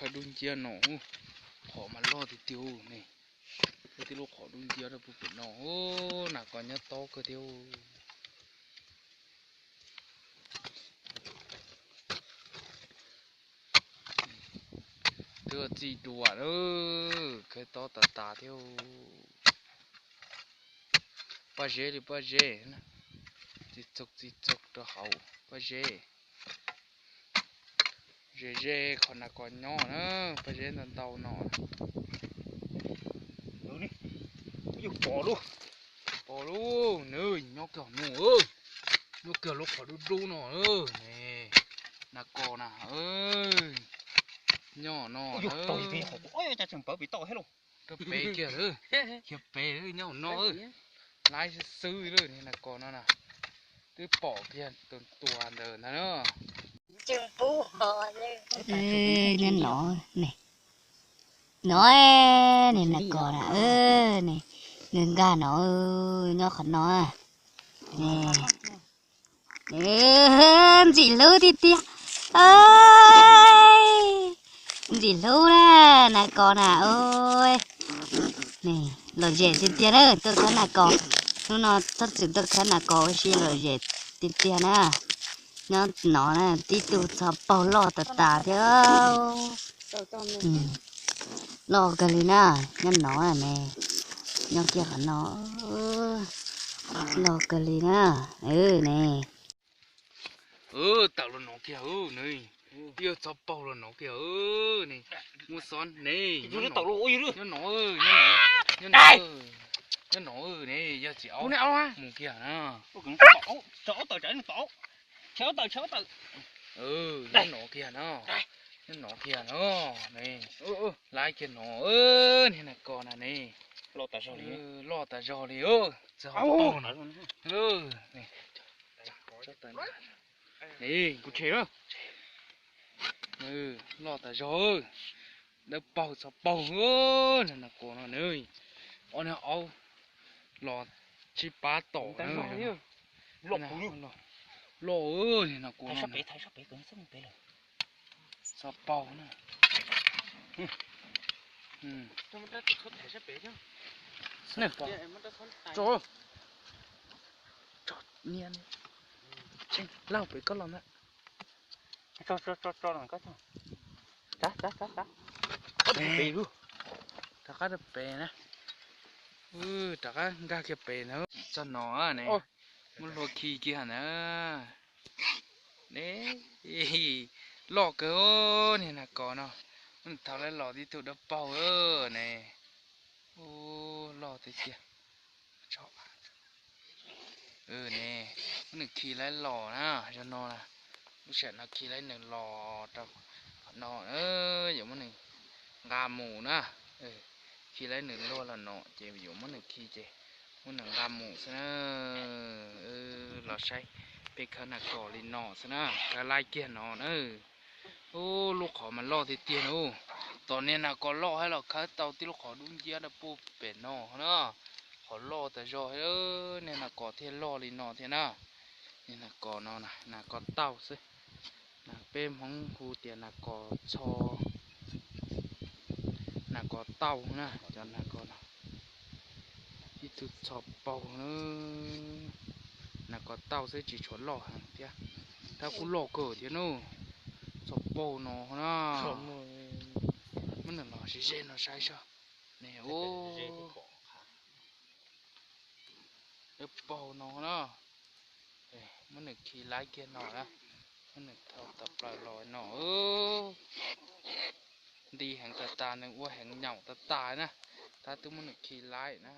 Qhov dub nciab no, qhov mas loj tiag tiag ne. Wb tij lub qhov dub nciab rau puag pem no, nas kos nyob tob kawg thiab. Twb txi dua na, khawb tob tas tas thiab. Pob zeb li pob zeb, txi txaug txi txaug rau hauv pob zeb. Ze ze qhov nas kos nyob na, pob zeb ntau ntau no. Pom lub, pom lub, nws nyob kiag no, nyob kiag lub qhov dub dub no, nas kos na, nyob no. Rau pem kiag, khiav pem nyob no, laiv xwb xwb lawm niag nas kos no na. Twb pom kiag tus tuag ntawd ntag na. Nyob no, no, niag nas kos na, nws nkag no, nyob qhov no. Ntxim hlub tiag tiag, ntxim hlub na, nas kos na. Lom zem tiag tiag na, tuaj khawb nas kos. Hnub no txhob txwm tuaj khawb nas kos ua si, lom zem tiag tiag na. Nyob no na, tib tug txho paug loj tas tas thiab. Loj kawg li na, nyob no ne, nyob kiag qhov no, loj kawg li na, ne. Tawm los no kiag ne, tib txho paug los no kiag ne, muaj xob ne, nyob no, nyob no, nyob no ne, yog txiv aub mus kiag na. Nyob no kiag na, nyob no kiag no, laiv kiag no, niag nas kos na ne, loj tas zog li, txog paug na. Kuv tshem, loj tas zog, dawb paug txho paug, niag nas kos no ne. Ob niag aub los sib pab tom na. Loj, niag nas kos no, txho paug na. Lauj, pem koj los ntag. Rov qab rau pem na. Rov qab nkag kiag pem na. Txog no ne, muab hlua khi kiag na. Ne, loj kawg niag nas kos no. Muab nws thau lawv los tib tug dawb paug ne. Ub, loj tiag tiag. Ne, muab nws khi lawv los na, zaum no na, lub sij hawm no khi lawv nws los rau qhov no, yuav muab nws nqa mus na. Khi lawv nws luag los no ces yuav muab nws khi ces muab nws nqa mus xwb na. Los saib peb khawb nas kos li no xwb na, khawb laib kiag no na. Ub, lub qhov mas loj tiag tiag na. Tom niag nas kos loj thiab los khawb tau tib lub qhov dub nciab rau puag pem no na. Qhov loj tas zog, niag nas kos thiaj loj li no thiab na. Niag nas kos no, nas kos tauj xwb. Peb Hmoob hu tias nas kos txho, nas kos tauj na, cov nas kos no. Ib tug txho paug na, nas kos tauj xwb tsis tshua loj heev thiab. Tab kuj loj kawg thiab na, txho paug no na. Muab nws los ze ze no saib seb. Dawb paug no na. Muab nws khi laib kiag no na. Muab nws thau tawm plaws los no. Nti heev tas tas, nws ua heev nyaum tas tas na. Tab twb muab nws khi laib na.